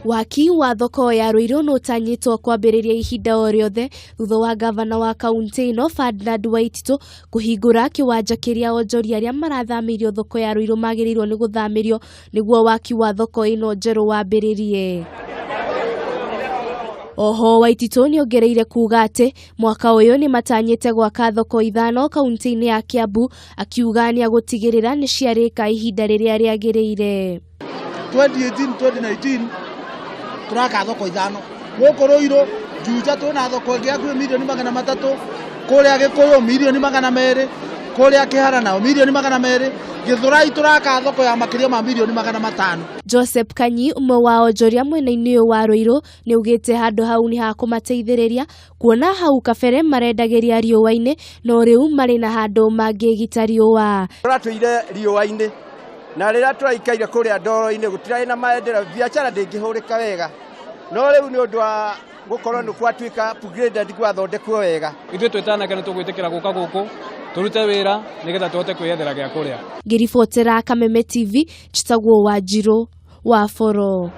Waki wa thoko ya Ruiru nũtanyĩtwo kwambĩrĩria ihinda o rĩothe thutha wa gavana wa kaunti ĩno Ferdinand Waititu kũhingũra kĩwanja kĩrĩa onjoria arĩa marathamĩirio thoko ya Ruiru magĩrĩirwo nĩ gũthamĩrio nĩguo waki wa thoko ĩno njerũ wambĩrĩrie. Oho Waititu nĩongereire kuga atĩ mwaka ũyũ nĩmatanyĩte gwaka thoko ithano kaunti-inĩ ya Kiambu akiuga nĩagũtigĩrĩra nĩciarĩka ihinda rĩrĩa rĩagĩrĩire. 2018 2019 turaka thoko ithano gũkũ Ruiru Juja twĩna thoko ĩngĩ hakuhĩ mirioni 300, kũrĩa Gĩkũyũ mirioni 200, kũrĩa Kĩhara nao mirioni 200, Gĩthũrai tũraka thoko ya makĩria ma mirioni 500. Joseph Kanyi ũmwe wa onjoria mwena-inĩ ũyũ wa Ruiru nĩaugĩte handũ hau nĩ hakũmateithĩrĩria kuona hau kabere marendagĩria riũa-inĩ no rĩu marĩ na handũ mangĩgita riũa. Tũratũire riũa-inĩ na rĩrĩa tũraikaire kũrĩa ndoro-inĩ gũtirarĩ na maendeleo, biacara ndĩngĩhũrĩka wega, no rĩu nĩ ũndũ wa gũkorwo nĩ gwatuĩka upgraded gwathondekwo wega. Ithuĩ twĩ ta anake nĩ tũgwĩtĩkĩra gũka gũkũ tũrute wĩra nĩgetha tũhote kwĩyethera gĩa kũrĩa. Ngĩribotera Kameme TV, njĩtagwo Wanjirũ wa Boro.